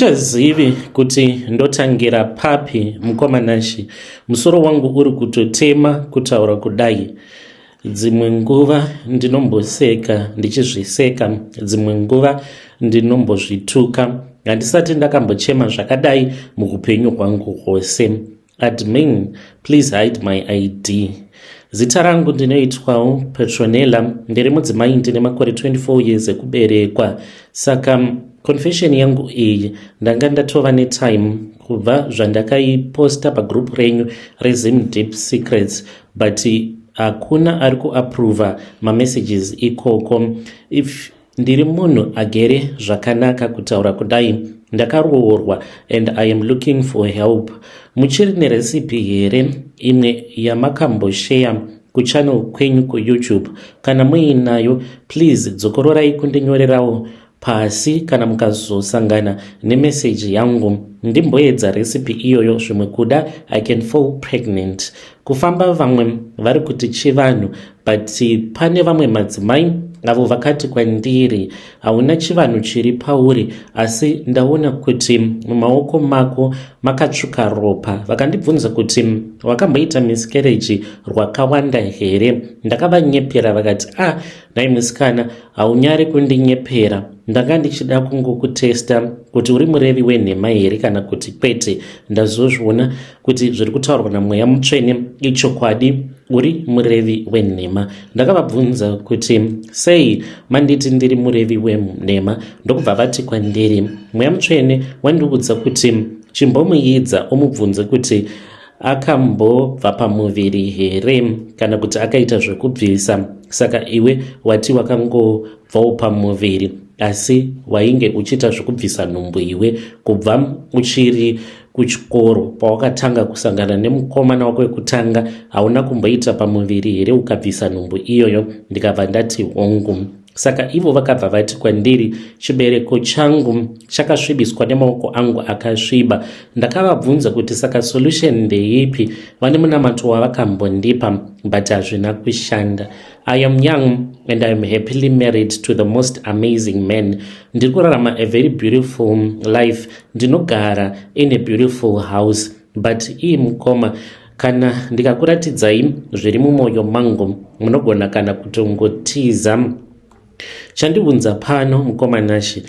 Handichazivi kuti ndotangira papi mukoma Nashy. Musoro wangu uri kutotema kutaura kudai. Dzimwe nguva ndinomboseka ndichizviseka, dzimwe nguva ndinombozvituka. Handisati ndakambochema zvakadai muupenyu hwangu hwose. Admin, please hide my ID. Zita rangu ndinoitwawo Petronella, ndiri mudzimai ndine makore 24 years ekuberekwa. Saka confession yangu iyi ndanga ndatova netime kubva zvandakaiposta pagroup renyu reZim Deep Secrets, but hakuna ari kuapprova mamessages ikoko. If ndiri munhu agere zvakanaka kutaura kudai, ndakaroorwa and I am looking for help. Muchiri nerecipe here imwe yamakambosheya kuchannel kwenyu kuYouTube? Kana muinayo, please dzokororai kundinyorerawo pasi kana mukazosangana nemeseji yangu, ndimboedza recipe iyoyo. Zvimwe kuda I can fall pregnant. Kufamba vamwe vari kuti chivanhu, but pane vamwe madzimai avo vakati kwandiri, "Hauna chivanhu chiri pauri, asi ndaona kuti mumaoko mako makatsvuka ropa." Vakandibvunza kuti, "Wakamboita miscarriage rwakawanda here?" Ndakavanyepera. Vakati, "Ah, nhai musikana, haunyari kundinyepera? Ndanga ndichida kungokutesta kuti uri murevi wenhema here kana kuti kwete. Ndazozviona kuti zviri kutaurwa namweya mutsvene ichokwadi, uri murevi wenhema." Ndakavabvunza kuti, "Sei manditi ndiri murevi wenhema?" Ndokubva vati kwandiri, "Mweya mutsvene wandiudza kuti chimbomuidza umubvunze kuti akambobva pamuviri here kana kuti akaita zvekubvisa. Saka iwe wati wakangobvawo pamuviri, asi wainge uchiita zvekubvisa nhumbu iwe kubva uchiri kuchikoro pawakatanga kusangana nemukomana wako wekutanga. Hauna kumboita pamuviri here ukabvisa nhumbu iyoyo?" Ndikabva ndati, "Hongu." Saka ivo vakabva vati kwandiri chibereko changu chakasvibiswa nemaoko angu akasviba. Ndakavabvunza kuti saka solution ndeipi. Vane munamato wavakambondipa, but hazvina kushanda. I am young and I am happily married to the most amazing man. Ndiri kurarama a very beautiful life. Ndinogara in a beautiful house, but ii mukoma, kana ndikakuratidzai zviri mumwoyo mangu, munogona kana kutongotiza. Chandiunza pano, mukoma Nashe,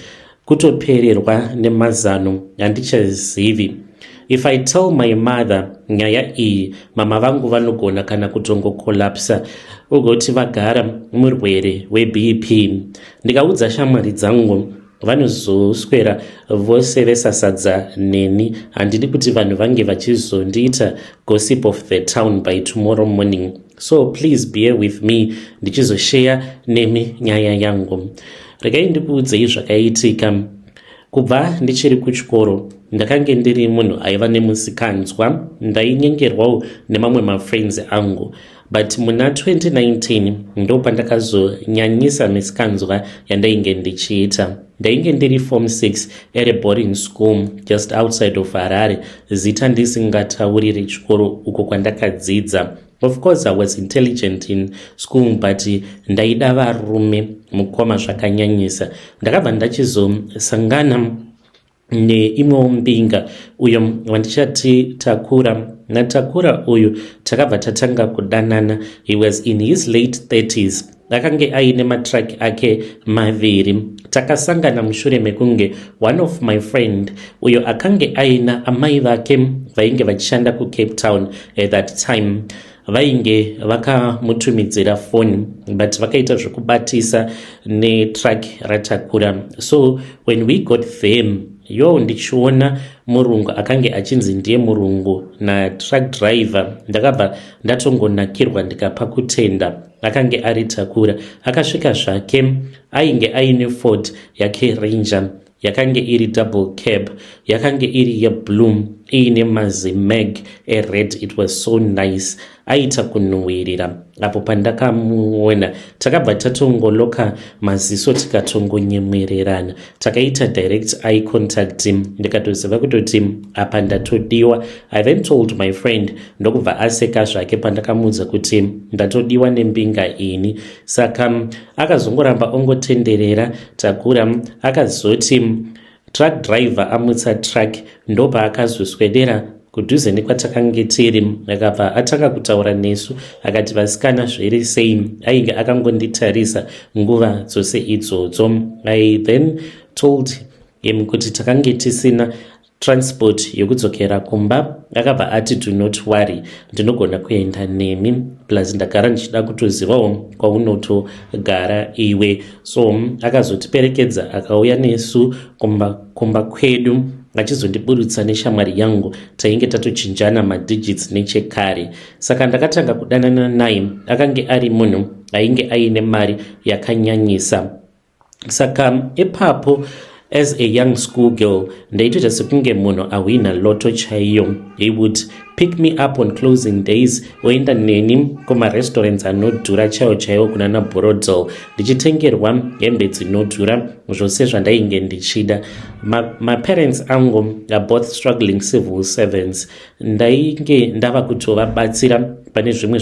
kutopererwa nemazano. Handichazivi. If I tell my mother nyaya iyi, mama vangu vanogona kana kutongokolapsa, ugoti vagara murwere weBP. Ndikaudza shamwari dzangu, vanozoswera vose vesasadza neni. Handidi kuti vanhu vange vachizondiita gossip of the town by tomorrow morning, so please bear with me ndichizosheya nemi nyaya yangu. Regai ndikuudzei zvakaitika. Kubva ndichiri kuchikoro, ndakange ndiri munhu aiva nemusikanzwa. Ndainyengerwawo nemamwe mafriends angu, but muna 2019 ndo pandakazonyanyisa misikanzwa yandainge ndichiita. Ndainge ndiri form 6 at a boarding school just outside of Harare, zita ndisingatauriri chikoro uko kwandakadzidza. Of course, I was intelligent in school, but ndaida varume, mukoma, zvakanyanyisa. Ndakabva ndachizosangana neimwewo mbinga, uyo wandichati Takura. NaTakura uyu takabva tatanga kudanana. He was in his late 30s. Akange aine matruck ake maviri. Takasangana mushure mekunge one of my friend, uyo akange aina amai vake vainge vachishanda kuCape Town at that time, vainge vakamutumidzira foni, but vakaita zvekubatisa netruck raTakura. So when we got them, yo, ndichiona murungu akange achinzi ndiye murungu natruck driver, ndakabva ndatongonakirwa, ndikapa kutenda. Akange ari Takura. Akasvika zvake, ainge aine Ford yake Ranger yakange iri double cab, yakange iri yeblue, iine mazimag ered. It was so nice. Aita kunhuhwirira. Apo pandakamuona, takabva tatongoloka maziso, tikatongonyemwererana, takaita direct eye contact. Ndikatoziva kutoti apa ndatodiwa. I then told my friend, ndokubva aseka zvake pandakamuudza kuti ndatodiwa nembinga ini. Saka akazongoramba ongotenderera. Takura akazoti Truck driver amutsa truck, ndopaakazoswedera kudhuze nekwatakange tiri, akabva atanga kutaura nesu akati, "Vasikana, zviri sei?" Ainge akangonditarisa nguva dzose idzodzo. I then told him kuti takange tisina transport yekudzokera kumba. Akabva ati, "Do not worry, ndinogona kuenda nemi, plus ndagara ndichida kutozivawo kwaunotogara iwe." So akazotiperekedza, akauya nesu kumba, kumba kwedu, achizondiburutsa neshamwari yangu. Tainge tatochinjana madigits nechekare. Saka ndakatanga kudanana naye. Akange ari munhu ainge aine mari yakanyanyisa. Saka ipapo, as a young school girl, ndaitoita sekunge munhu ahwina lotto chaiyo. He would pick me up on closing days, oenda neni kumarestaurants anodhura chaiwo chaiwo, kunana Borrowdale, ndichitengerwa hembe dzinodhura, zvose zvandainge ndichida. Maparents ma angu are both struggling civil servants. Ndainge ndava kutovabatsira pane zvimwe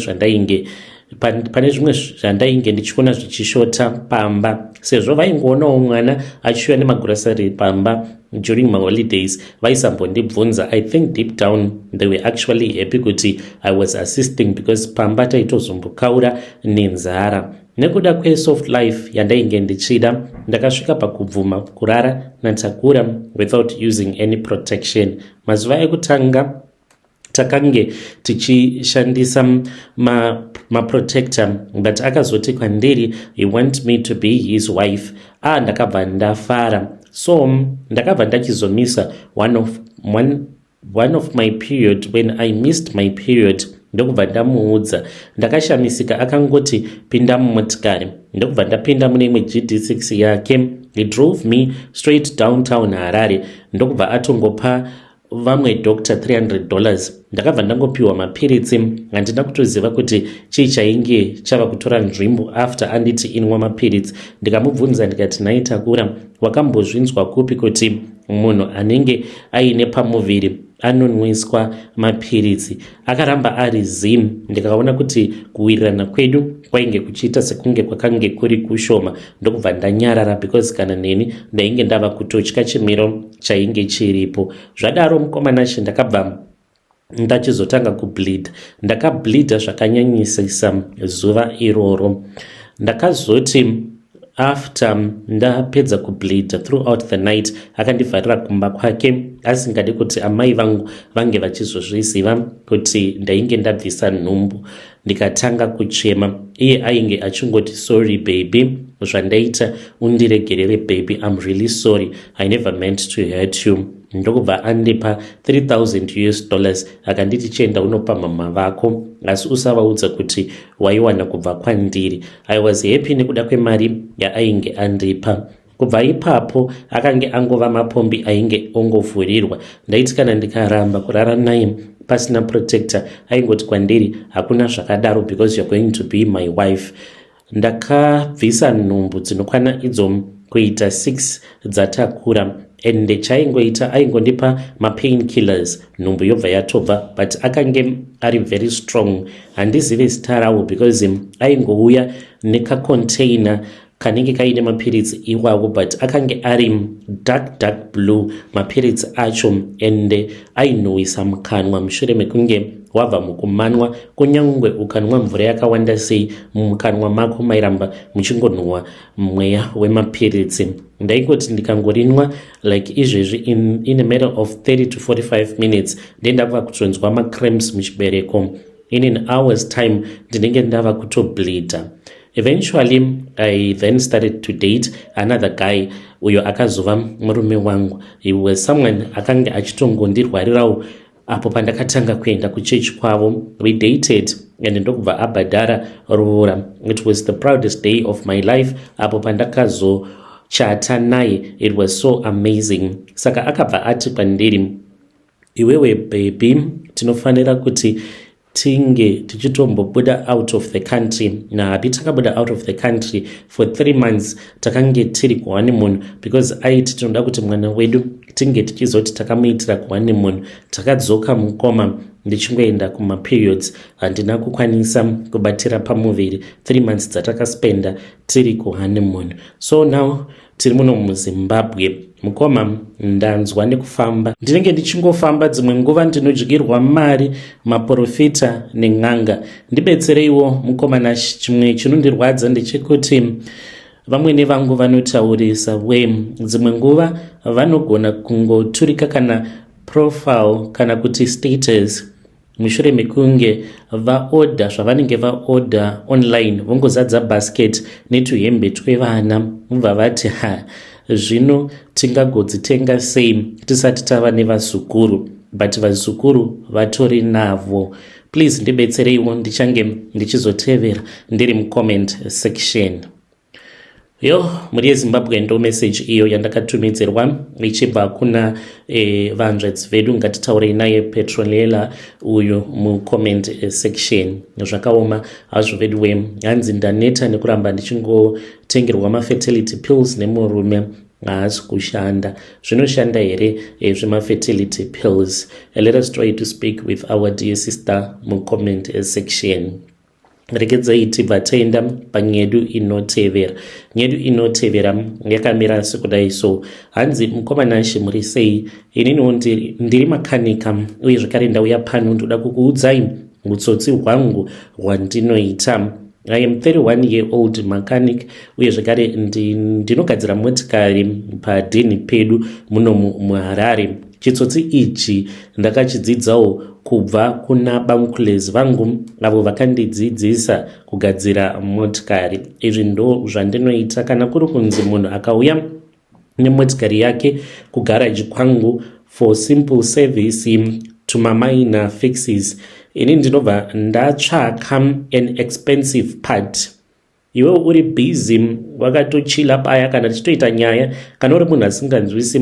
zvandainge ndichiona zvichishota pamba, sezvo vaingoonawo mwana achiuya nemagrocery pamba during maholidays. Vaisambondibvunza. I think deep down they were actually happy kuti I was assisting, because pamba taitozombokaura nenzara. Nekuda kwesoft life yandainge ndichida, ndakasvika pakubvuma kurara naTakura without using any protection. Mazuva ekutanga takange tichishandisa maprotector, but akazoti kwandiri he want me to be his wife. Ah, ndakabva ndafara. So ndakabva ndachizomisa one of my period. When I missed my period, ndokubva ndamuudza. Ndakashamisika akangoti, "Pinda mumotikari." Ndokubva ndapinda mune imwe GD6 yake. He drove me straight downtown Harare, ndokubva atongopa vamwe doctor $300. Ndakabva ndangopiwa mapiritsi. Handina kutoziva kuti chii chainge chava kutora nzvimbo after anditi inwa mapiritsi. Ndikamubvunza ndikati, "Nhai Takura, wakambozvinzwa kupi kuti munhu anenge aine pamuviri anonwiswa mapiritsi?" Akaramba ari zim. Ndikaona kuti kuwirirana kwedu kwainge kuchiita sekunge kwakange kuri kushoma, ndokubva ndanyarara, because kana neni ndainge ndava kutotya chimiro chainge chiripo. Zvadaro, mukomanashi, ndakabva ndachizotanga kubleed. Ndakableeda zvakanyanyisisa zuva iroro. Ndakazoti after ndapedza kubleeda throughout the night, akandivharira kumba kwake, asingadi kuti amai vangu vange vachizozviziva kuti ndainge ndabvisa nhumbu. Ndikatanga kuchema. Iye ainge achingoti, "Sorry baby, zvandaita undiregerere baby, I'm really sorry, I never meant to hurt you." Ndokubva andipa US$3000, akanditi, "Chienda unopa mama vako, asi usavaudza kuti waiwana kubva kwandiri." I was happy nekuda kwemari yaainge andipa. Kubva ipapo akange angova mapombi ainge ongovhurirwa. Ndaiti kana ndikaramba kurara naye pasina protector, aingoti kwandiri, "Hakuna zvakadaro, because you are going to be my wife." Ndakabvisa nhumbu dzinokwana idzo kuita 6 dzaTakura, ende chaingoita aingondipa mapain killers, nhumbu yobva yatobva. But akange ari very strong. Handizive zita rawo, because aingouya nekacontainer kanenge kaine mapiritsi iwawo, but akange ari dark, dark blue mapiritsi acho, ende ainhuhwisa mukanwa. Mushure mekunge wabva mukumanwa, kunyange ukanwa mvura yakawanda sei, mumukanwa mako mairamba muchingonhuhwa mweya wemapiritsi. Ndaingoti ndikangorinwa like izvezvi, in a matter of 30 to 45 minutes ndendava kutonzwa macramps muchibereko. In an hour's time ndinenge ndava kutobleeda. Eventually I then started to date another guy, uyo akazova murume wangu. He was someone akange achitongondirwarirawo apo pandakatanga kuenda kuchechi kwavo. We dated and ndokubva abhadhara roora. It was the proudest day of my life apo pandakazochata naye. It was so amazing. Saka akabva ati kwandiri, "Iwewe baby, tinofanira kuti tinge tichitombobuda out of the country nahubby." Takabuda out of the country for 3 months. Takange tiri kuhoneymoon, because aiti tinoda kuti mwana wedu tinge tichizoti takamuitira kuhoneymoon. Takadzoka, mukoma, ndichingoenda kumaperiods. Handina kukwanisa kubatira pamuviri 3 months dzatakaspenda tiri kuhoneymoon. So now tiri muno muZimbabwe. Mukoma, ndanzwa nekufamba. Ndinenge ndichingofamba, dzimwe nguva ndinodyirwa mari, maporofita nen'anga. Ndibetsereiwo mukoma Nash. Chimwe chinondirwadza ndechekuti vamwene vangu vanotaurisa we. Dzimwe nguva vanogona kungoturika kana profile kana kuti status mushure mekunge vaodha zvavanenge vaodha online, vongozadza basket netuhembe twevana, vobva vati, "Ha, zvino tingagodzitenga sei tisati tava nevazukuru?" But vazukuru vatori navo. Please ndibetsereiwo, ndichange ndichizotevera ndiri mucomment section. Yo, mhuri yeZimbabwe, ndo message iyo yandakatumidzirwa ichibva kuna vanzvedzi vedu. Ngatitaurei naye Petrolela uyu mucomment section. Zvakaoma hazvo vedu we. Hanzi, "Ndaneta nekuramba ndichingotengerwa mafertility pills nemurume, haasi kushanda." Zvinoshanda here zvemafertility pills? Let us try to speak with our dear sister mucomment section. Regedzai tibva taenda panyedu inotevera. Nyedu inotevera yakamira sekudai so. Hanzi, "Mukoma Nashe, muri sei? Ininiwo ndiri makanika uye zvekare ndauya pano ndoda kukuudzai utsotsi hwangu hwandinoita. I am 31 year old mechanic uye zvekare ndinogadzira motikari padheni pedu muno muHarare. Chitsotsi ichi ndakachidzidzawo kubva kuna bamukulezi vangu avo vakandidzidzisa kugadzira motikari. Izvi ndo zvandinoita. Kana kuri kunzi munhu akauya nemotikari yake kugaraji kwangu for simple service, tumaminor fixes, ini ndinobva ndatsvaka an expensive part. Iwe uri busy wakatochila paya kana tichitoita nyaya, kana uri munhu asinganzwisi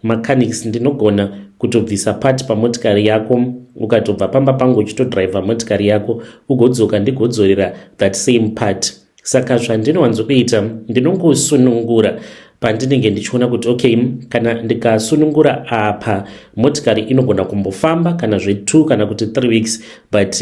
mechanics, ndinogona kutobvisa part pamotikari yako, ukatobva pamba pangu uchitodhiraivha motikari yako, ugodzoka ndigodzorera that same part. Saka zvandinowanzokuita, ndinongosunungura pandinenge ndichiona kuti okay, kana ndikasunungura apa, motikari inogona kumbofamba kana zve2 kana kuti 3 weeks, but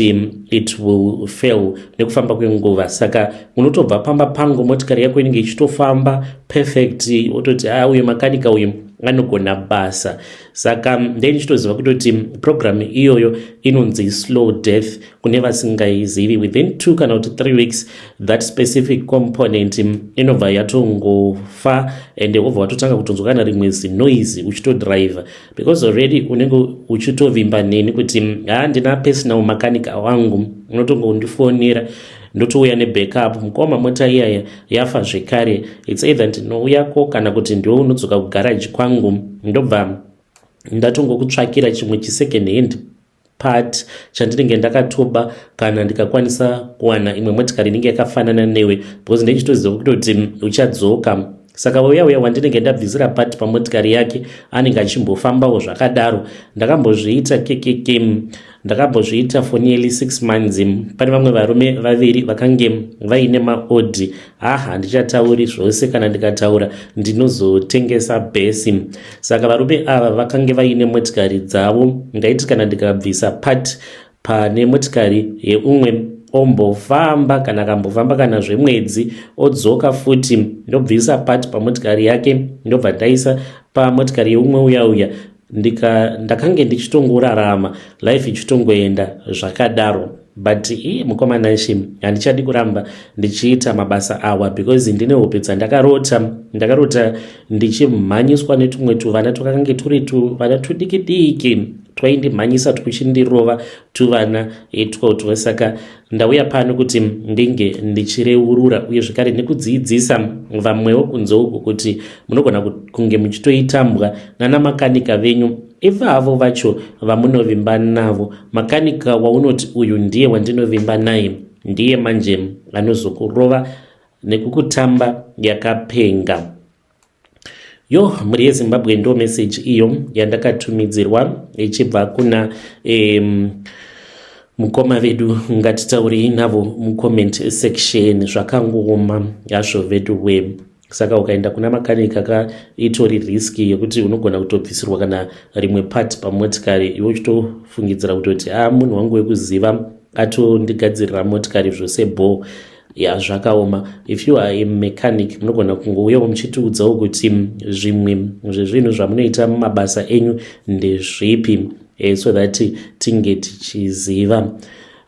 it will fail nekufamba kwenguva. Saka unotobva pamba pangu motikari yako inenge ichitofamba perfect, wototi, 'A, ah, uyu makanika uyu anogona basa.' Saka ndei ndichitoziva kutoti program iyoyo inonzi slow death. Kune vasingaizivi, within 2 kana kuti 3 weeks that specific component inobva yatongofa, ende wobva watotanga kutonzwa kana rimwe zinoise uchitodriva, because already unenge uchitovimba neni kuti ha, ndina personal makanika wangu, unotongondifonera, ndotouya nebackup. Mukoma, mota iyaya yafa zvekare, it's either ndinouyako kana kuti ndiwe unodzoka kugaraji kwangu, ndobva ndatongokutsvakira chimwe chisecond hand part chandinenge ndakatoba kana ndikakwanisa kuwana imwe motikari inenge yakafanana newe, because ndechitoziva kutoti uchadzoka. Saka uya uya wandinenge ndabvisira part pamotikari yake anenge achimbofambawo zvakadaro. Ndakambozviita kekeke, ndakambozviita for nearly 6 months. Pane vamwe varume vaviri vakange vaine maOddi. Ha, handichatauri zvose, kana ndikataura ndinozotengesa bhesi. Saka varume ava vakange vaine motikari dzavo. Ndaiti kana ndikabvisa part pane motikari yeumwe, ombofamba, kana akambofamba kana zvemwedzi, odzoka futi, ndobvisa part pamotikari yake, ndobva ndaisa pamotikari yeumwe uya uya. Ndakange ndichitongorarama life ichitongoenda zvakadaro. But iye mukoma Nashe, handichadi kuramba ndichiita mabasa awa because ndine hope dzandakarota. Ndakarota ndichimhanyiswa netumwe tuvana twakange turi tuvana tudiki diki, twaindimhanyisa tuchindirova tuvana itwotwo. Saka ndauya pano kuti ndinge ndichireurura uye zvekare nekudzidzisa vamwewo kunze uku kuti munogona kunge muchitoitambwa nana makanika venyu ivavo vacho vamunovimba navo. Makanika waunoti uyu ndiye wandinovimba naye, ndiye manje anozokurova nekukutamba yakapenga." Yo, mhuri yeZimbabwe, ndo message iyo yandakatumidzirwa ichibva kuna mukoma vedu. Ngatitaurei navo mucomment section. Zvakangooma hazvo vedu we. Saka ukaenda kuna makanika ka, itori risk yekuti unogona kutobvisirwa kana rimwe part pamotikari, iwe uchitofungidzira kutoti, "A, ah, munhu wangu wekuziva atondigadzirira motikari zvose bho." Ya, zvakaoma. If you are a mechanic, munogona kungouyawo muchitiudzawo kuti zvimwe zvezvinhu zvamunoita mumabasa enyu ndezvipi, so that tinge tichiziva.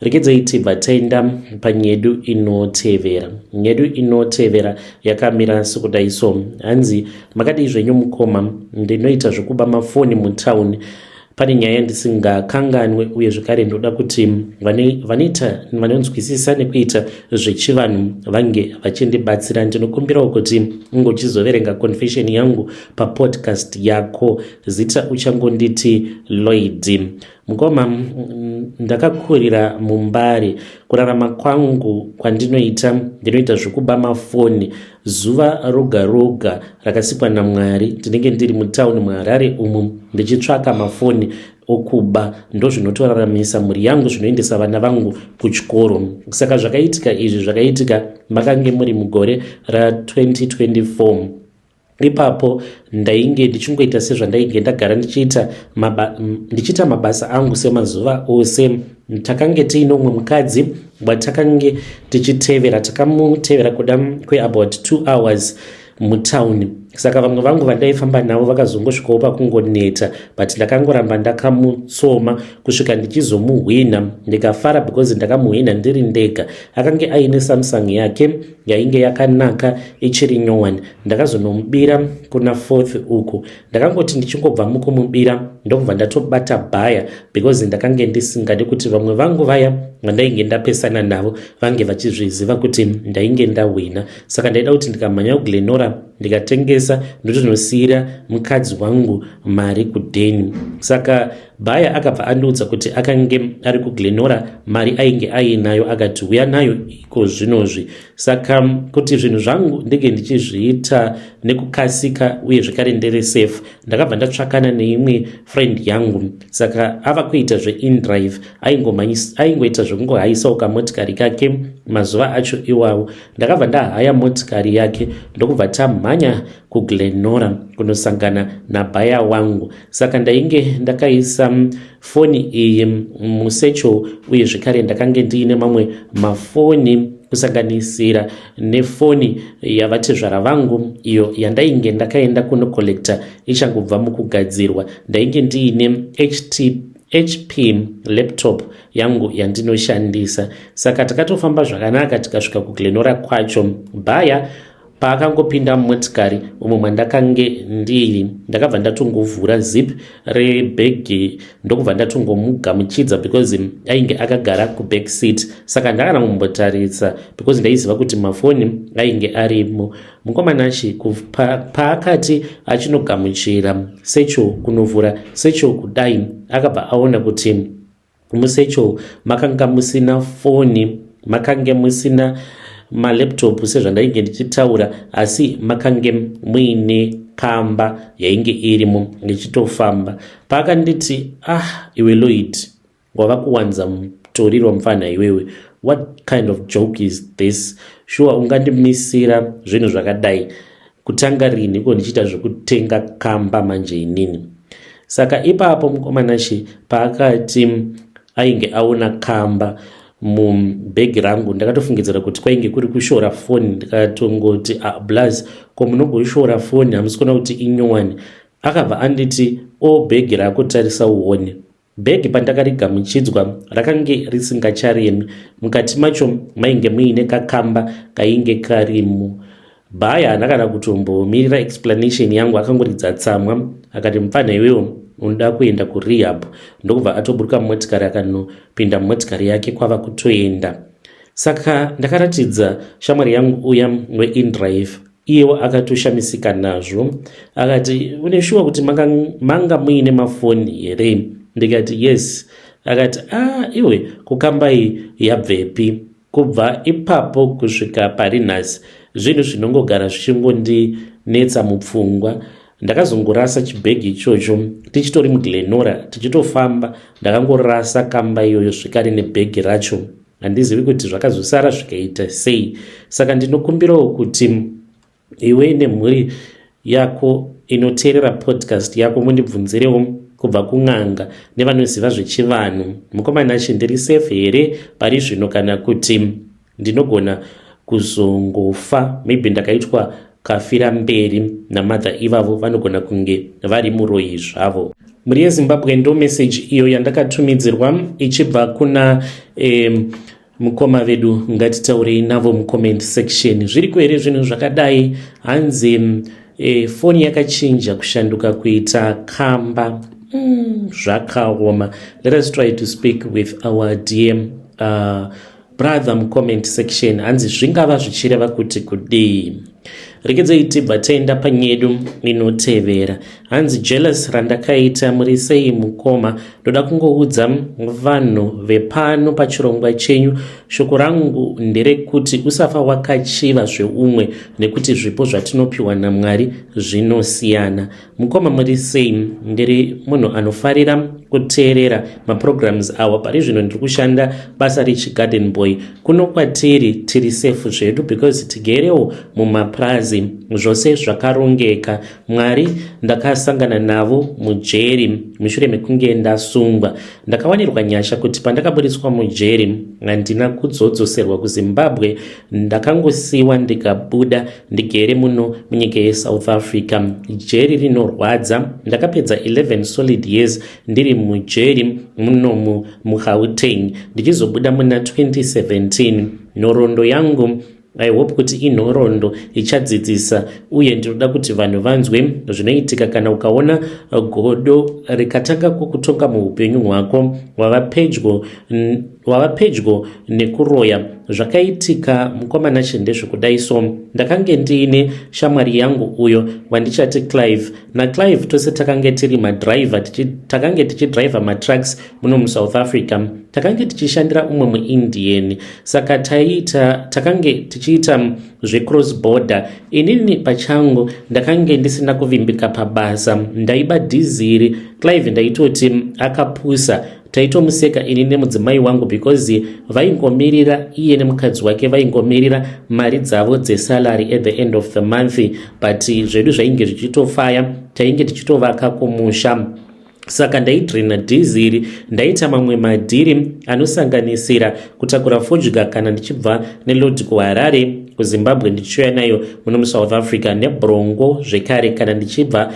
Regedzei tibva taenda panyedu inotevera. Nyedu inotevera yakamira sekudai so. Hanzi, "Makadii zvenyu mukoma? Ndinoita zvekuba mafoni mutauni. Pane nyaya ndisingakanganwe, uye zvekare ndoda kuti vanoita, vanonzwisisa nekuita zvechivanhu vange vachindibatsira. Ndinokumbirawo kuti ungochizoverenga confession yangu papodcast yako. Zita uchangonditi Lloyd. Mukoma, ndakakurira muMbare. Kurarama kwangu kwandinoita, ndinoita zvekuba mafoni. Zuva roga roga rakasikwa naMwari ndinenge ndiri mutauni muHarare umu ndichitsvaka mafoni okuba. Ndozvinotoraramisa mhuri yangu, zvinoendesa vana vangu kuchikoro. Saka zvakaitika izvi zvakaitika makange muri mugore ra2024. Ipapo ndainge ndichingoita sezvandainge ndagara ndichiita, ndichiita mabasa angu semazuva ose. Takange tiine umwe mukadzi watakange tichitevera. Takamutevera kuda kweabout 2 hours mutauni. Saka vamwe vangu vandaifamba navo vakazongosvikawo pakungoneta, but ndakangoramba ndakamutsoma kusvika ndichizomuhwina. Ndikafara because ndakamuhwina ndiri ndega. Akange aine Samsung yake yainge yakanaka, ichiri nyowani. Ndakazonomubira kuna Fourth uku. Ndakangoti ndichingobva mukumubira, ndokubva ndatobata bhaya, because ndakange ndisingadi kuti vamwe vangu vaya vandainge ndapesana navo vange vachizviziva kuti ndainge ndahwina. Saka ndaida kuti ndikamhanya kuGlen Norah ndikatengesa, ndotonosiyira mukadzi wangu mari kudheni. Saka bhaya akabva andiudza kuti akange ari kuGlen Norah, mari ainge ainayo, akati uya nayo iko zvinozvi. Saka kuti zvinhu zvangu ndinge ndichizviita nekukasika uye zvekare ndere safe, ndakabva ndatsvakana neimwe friend yangu. Saka ava kuita zveindrive, aingoita zvekungohaisawo kamotikari kake mazuva acho iwawo. Ndakabva ndahaya motikari yake, ndokubva tamhanya kuGlen Norah kunosangana nabhaya wangu. Saka ndainge ndakaisa foni iyi musatchel, uye zvekare ndakange ndiine mamwe mafoni, kusanganisira nefoni yavatezvara vangu iyo yandainge ndakaenda kunocollecta ichangobva mukugadzirwa. Ndainge ndiine HP laptop yangu yandinoshandisa. Saka takatofamba zvakanaka tikasvika kuGlen Norah kwacho. Bhaya paakangopinda mumotikari umo mwandakange ndiri, ndakabva ndatongovhura zip rebhegi, ndokubva ndatongomugamuchidza, because ainge akagara kuback seat. Saka ndakana kumbotarisa, because ndaiziva kuti mafoni ainge arimo. Mukomanachi paakati achinogamuchira satchel, kunovhura satchel kudai, akabva aona kuti musatchel makanga musina foni, makange musina malaptop sezvandainge ndichitaura, asi makange muine kamba yainge irimo ichitofamba. Paakanditi, "Ah, iwe Lloyd, wava kuwanza mutoriro mufana iwewe. What kind of joke is this? Sure ungandimisira zvinhu zvakadai? Kutanga rini iko ndichiita zvekutenga kamba manje inini?" Saka ipapo mukomanashi paakati ainge aona kamba mubhegi rangu, ndakatofungidzira kuti kwainge kuri kushora foni. Ndikatongoti, "Ah, blaz, ko munongoshora foni? Hamusi kuona kuti inyowani?" Akabva anditi, "O, bhegi rako, tarisa uone." Bhegi pandakarigamuchidzwa rakange risingacharemi. Mukati macho mainge muine kakamba kainge karimo. Bhaya haana kana kutombomirira explanation yangu, akangoridza tsamwa akati, "Mupfanha iwewo, unoda kuenda kurehab." Ndokubva atoburuka mumotikari, akanopinda mumotikari yake kwava kutoenda. Saka ndakaratidza shamwari yangu uya weindrive. Iyewo akatoshamisika nazvo, akati, "Une shuwa kuti manga muine mafoni here?" Ndikati, "Yes." Akati, "A ah, iwe, kukambai yabvepi?" Kubva ipapo kusvika pari nhasi, zvinhu zvinongogara zvichingondinetsa mupfungwa. Ndakazongorasa chibhegi ichocho tichitori muGlen Norah, tichitofamba. Ndakangorasa kamba iyoyo zvekare nebhegi racho. Handizivi kuti zvakazosara zvikaita sei. Saka ndinokumbirawo kuti iwe nemhuri yako inoteerera podcast yako mundibvunzirewo kubva kun'anga nevanoziva zvechivanhu. Mukomana, ndiri safe here pari zvino, kana kuti ndinogona kuzongofa maybe ndakaitwa kafira mberi namother ivavo, vanogona kunge vari muroyi zvavo. Mhuri yeZimbabwe, ndo meseji iyo yandakatumidzirwa ichibva kuna mukoma vedu. Ngatitaurei navo mucomment section. Zviriko here zvinhu zvakadai? Hanzi foni yakachinja kushanduka kuita kamba. Zvakaoma. Let us try to speak with our dear brother mucomment section. Hanzi zvingava zvichireva kuti kudii? Rekedzei tibva taenda panyedu inotevera. Hanzi jealous randakaita. Muri sei mukoma? Ndoda kungoudza vanhu vepano pachirongwa chenyu, shoko rangu nderekuti usafa wakachiva zveumwe, nekuti zvipo zvatinopiwa naMwari zvinosiyana. Mukoma, muri sei? Ndiri munhu anofarira kuteerera maprograms awa. Pari zvino ndiri kushanda basa rechigarden boy. Kuno kwatiri tiri safe zvedu because tigerewo mumapurazi, zvose zvakarongeka. Mwari ndakasangana navo mujeri mushure mekunge ndasungwa. Ndakawanirwa nyasha kuti pandakaburiswa mujeri handina kuzodzoserwa kuZimbabwe. Ndakangosiyiwa ndikabuda, ndigere muno munyika yeSouth Africa. Jeri rinorwadza. Ndakapedza 11 solid years ndiri mujeri munomu muGauteng, ndichizobuda muna 2017. Nhoroondo yangu, I hope kuti inhoroondo ichadzidzisa, uye ndinoda kuti vanhu vanzwe zvinoitika kana ukaona godo rikatanga kukutonga muupenyu hwako, wava pedyo nekuroya. Zvakaitika, mukomana, ndezvekudai so. Ndakange ndiine shamwari yangu uyo wandichati Clive. NaClive tose takange tiri madhiraivha, takange tichidhiraivha matrucks muno muSouth Africa. Takange tichishandira umwe muIndian, saka taiita takange tichiita zvecross border. Inini pachangu ndakange ndisina kuvimbika pabasa, ndaiba dhiziri. Clive ndaitoti akapusa, taitomuseka ini nemudzimai wangu because vaingomirira, iye nemukadzi wake vaingomirira mari dzavo dzesalary at the end of the month, but zvedu zvainge zvichitofaya, tainge tichitovaka kumusha. Saka ndaidrina dhiziri, ndaita mamwe madhiri anosanganisira kutakura fodya kana ndichibva nelodi kuHarare kuZimbabwe ndichiuya nayo muno muSouth Africa, nebrongo zvekare kana ndichibva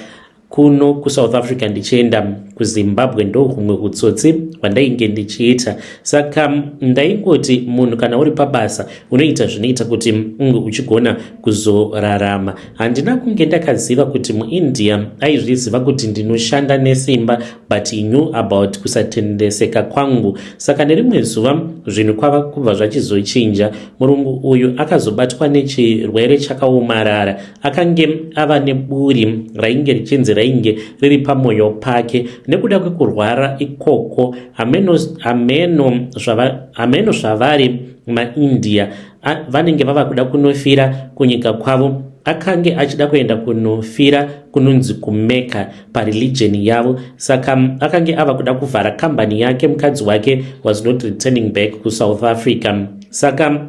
kuno kuSouth Africa ndichienda kuZimbabwe. Ndo humwe utsotsi hwandainge ndichiita. Saka ndaingoti munhu kana uri pabasa unoita zvinoita kuti unge uchigona kuzorarama. Handina kunge ndakaziva kuti muIndia aizviziva kuti ndinoshanda nesimba, but he knew about kusatendeseka kwangu. Saka nerimwe zuva zvinhu kwava kubva zvachizochinja. Murungu uyu akazobatwa nechirwere chakaomarara. Akange ava neburi rainge richinzi rainge riri pamwoyo pake nekuda kwekurwara ikoko. Hameno zvavari maIndia, vanenge vava kuda kunofira kunyika kwavo. Akange achida kuenda kunofira kunonzi kuMecca pareligion yavo. Saka akange ava kuda kuvhara kambani yake. Mukadzi wake was not returning back kuSouth Africa. Saka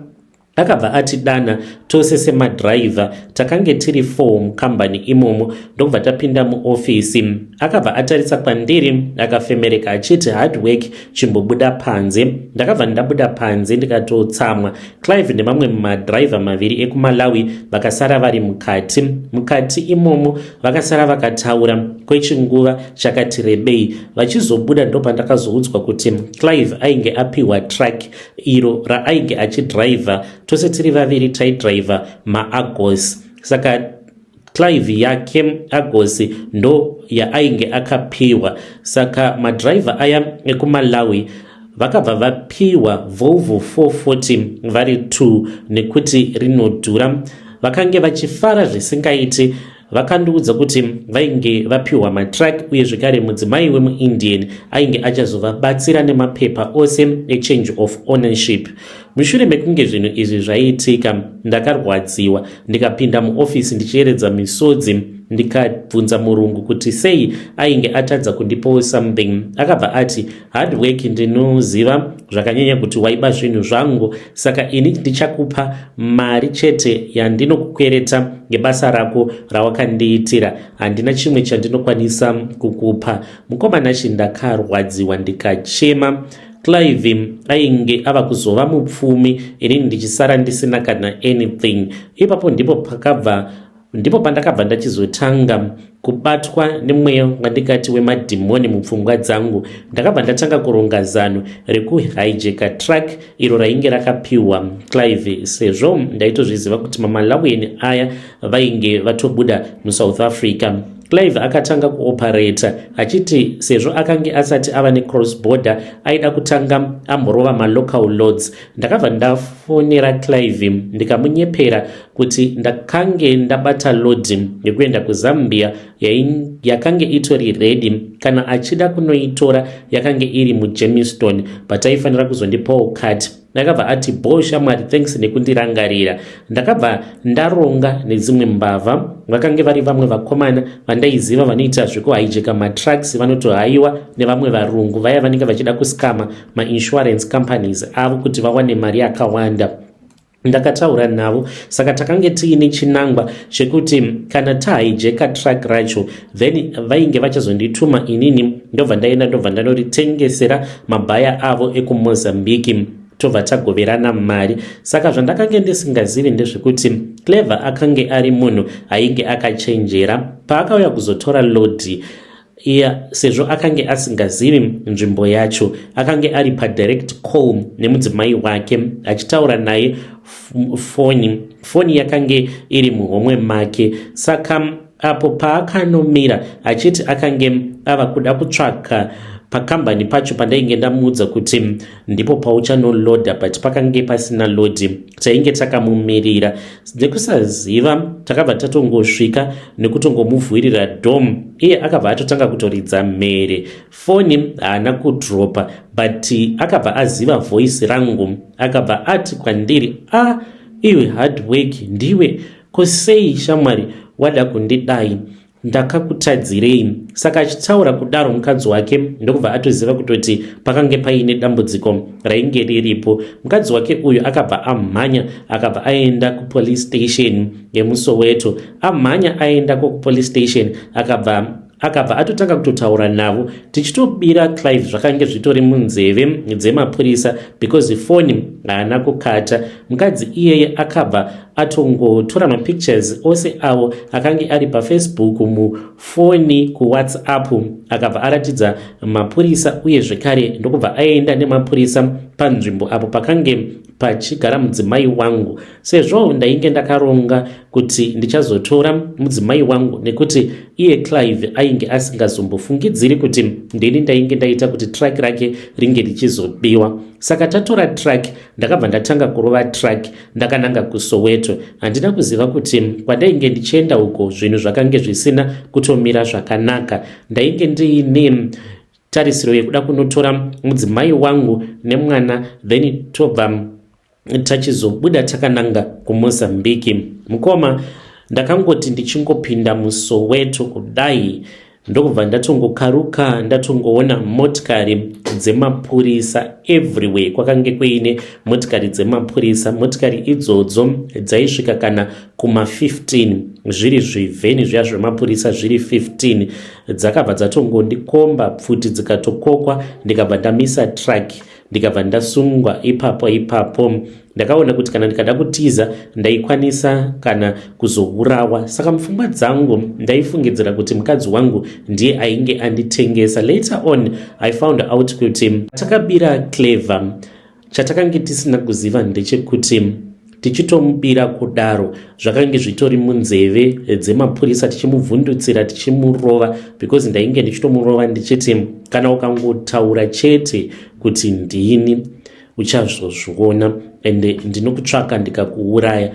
akabva atidana tose semadhiraivha, takange tiri 4 mukambani imomo, ndokubva tapinda muofisi. Akabva atarisa kwandiri akafemereka achiti, "Hard Work, chimbobuda panze." Ndakabva ndabuda panze ndikatotsamwa. Clive nemamwe madhiraivha maviri ekuMalawi vakasara vari mukati. Mukati imomo vakasara vakataura kwechinguva chakati rebei. Vachizobuda ndopandakazoudzwa kuti Clive ainge apiwa truck iro raainge achidhiraivha. Tose tiri vaviri taidhiraivha maArgos, saka Clive yake Argos ndo yaainge akapiwa. Saka madhiraivha aya ekuMalawi vakabva vapiwa Volvo 440 vari 2 nekuti rinodhura. Vakange vachifara zvisingaiti. Vakandiudza kuti vainge vapiwa matruck, uye zvekare mudzimai wemuIndian ainge achazovabatsira nemapepa ose echange of ownership. Mushure mekunge zvinhu izvi zvaitika, ndakarwadziwa, ndikapinda muofisi ndichiyeredza misodzi, ndikabvunza murungu kuti sei ainge atadza kundipawo something. Akabva ati, "Hard Work, ndinoziva zvakanyanya kuti waiba zvinhu zvangu, saka ini ndichakupa mari chete yandinokukwereta ngebasa rako rawakandiitira. Handina chimwe chandinokwanisa kukupa." Mukomana chi, ndakarwadziwa ndikachema. Clive ainge ava kuzova mupfumi inini ndichisara ndisina kana anything. Ipapo ndipo pakabva ndipo pandakabva ndachizotanga kubatwa nemweya wandikati wemadhimoni mupfungwa dzangu. Ndakabva ndatanga kuronga zano rekuhijeka truck iro rainge rakapiwa Clive, sezvo ndaitozviziva kuti maMalawian aya vainge vatobuda muSouth Africa. Clive akatanga kuopareta achiti sezvo akange asati ava necross border, aida kutanga amborova malocal loads. Ndakabva ndafonera Clive ndikamunyepera kuti ndakange ndabata load yekuenda kuZambia yakange itori ready kana achida kunoitora. Yakange iri muGermiston, but aifanira kuzondipawo cut. Ndakabva ati, "Bo shamwari, thanks nekundirangarira." Ndakabva ndaronga nedzimwe mbavha, vakange vari vamwe vakomana vandaiziva vanoita zvekuhijeka matrucks, vanotohayiwa nevamwe varungu vaya vanenge vachida kuscama mainsurance companies avo kuti vawane mari yakawanda. Ndakataura navo, saka takange tiine chinangwa chekuti kana tahijeka truck racho, then vainge vachazondituma inini, ndobva ndaenda, ndobva ndanoritengesera mabhaya avo ekuMozambique, tobva tagoverana mari. Saka zvandakange ndisingazivi ndezvekuti Clever akange ari munhu ainge akachenjera. Paakauya kuzotora load iya, sezvo akange asingazivi nzvimbo yacho, akange ari padirect call nemudzimai wake achitaura naye foni. Foni yakange iri muhomwe make. Saka apo paakanomira achiti akange ava kuda kutsvaka pakambani pacho pandainge ndamuudza kuti ndipo pauchanolodha, but pakange pasina load. Tainge takamumirira. Nekusaziva takabva tatongosvika nekutongomuvhurira door. Iye akabva atotanga kutoridza mhere. Foni haana kudropa, but akabva aziva voice rangu. Akabva ati kwandiri, "A ah, iwe Hard Work, ndiwe? Ko sei shamwari wada kundidai? Ndakakutadzirei?" Saka achitaura kudaro, mukadzi wake ndokubva atoziva kutoti pakange paine dambudziko rainge riripo. Mukadzi wake uyu akabva amhanya, akabva aenda kupolice station yemuSoweto. Amhanya aendako kupolice station, akabva atotanga kutotaura navo tichitobira Clive. Zvakange zvitori munzeve dzemapurisa because foni haana kukata. Mukadzi iyeye akabva atongotora mapictures ose avo akange ari paFacebook, mufoni, kuWhatsApp, akabva aratidza mapurisa uye zvekare ndokubva aenda nemapurisa panzvimbo apo pakange pachigara mudzimai wangu, sezvo ndainge ndakaronga kuti ndichazotora mudzimai wangu, nekuti iye Clive ainge asingazombofungidziri kuti ndini ndainge ndaita kuti truck rake ringe richizobiwa. Saka tatora truck, ndakabva ndatanga kurova truck ndakananga kuSoweto. Handina kuziva kuti kwandainge ndichienda uko zvinhu zvakange zvisina kutomira zvakanaka. Ndainge ndiine tarisiro yekuda kunotora mudzimai wangu nemwana, then tobva tachizobuda takananga kuMozambique. Mukoma, ndakangoti ndichingopinda muSoweto kudai, ndokubva ndatongokaruka ndatongoona motikari dzemapurisa everywhere. Kwakange kuine motikari dzemapurisa. Motikari idzodzo dzaisvika kana kuma15, zviri zvivheni zviya zvemapurisa zviri 15. Dzakabva dzatongondikomba, pfuti dzikatokokwa, ndikabva ndamisa truck, ndikabva ndasungwa ipapo ipapo. Ndakaona kuti kana ndikada kutiza ndaikwanisa kana kuzourawa. Saka mupfungwa dzangu ndaifungidzira kuti mukadzi wangu ndiye ainge anditengesa. Later on I found out kuti takabira Clever. Chatakange tisina kuziva ndechekuti tichitomubira kudaro, zvakange zvitori munzeve dzemapurisa, tichimubvundutsira, tichimurova, because ndainge ndichitomurova ndichiti kana ukangotaura chete kuti ndini, uchazozviona, ende ndinokutsvaka ndikakuuraya.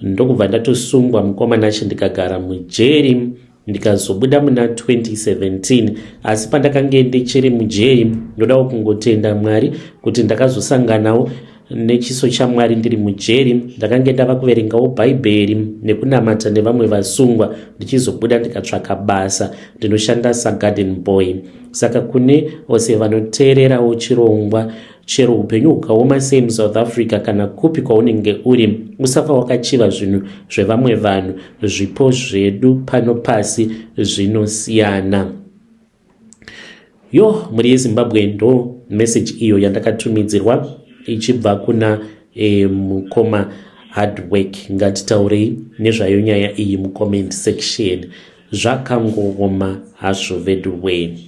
Ndokubva ndatosungwa, mukoma Nashe, ndikagara mujeri, ndikazobuda muna 2017. Asi pandakange ndichiri mujeri, ndodawo kungotenda Mwari kuti ndakazosanganawo nechiso chaMwari ndiri mujeri. Ndakange ndava kuverengawo Bhaibheri nekunamata nevamwe vasungwa. Ndichizobuda ndikatsvaka basa, ndinoshanda sagarden boy. Saka kune vose vanoteererawo chirongwa, chero upenyu hukaoma sei muSouth Africa kana kupi kwaunenge uri, usafa wakachiva zvinhu zvevamwe vanhu. Zvipo zvedu pano pasi zvinosiyana. Yo, mhuri yeZimbabwe, ndo message iyo yandakatumidzirwa ichibva kuna mukoma Hardwork. Ngatitaurei nezvayo nyaya iyi mucomment section. Zvakangooma hazvo veduwe.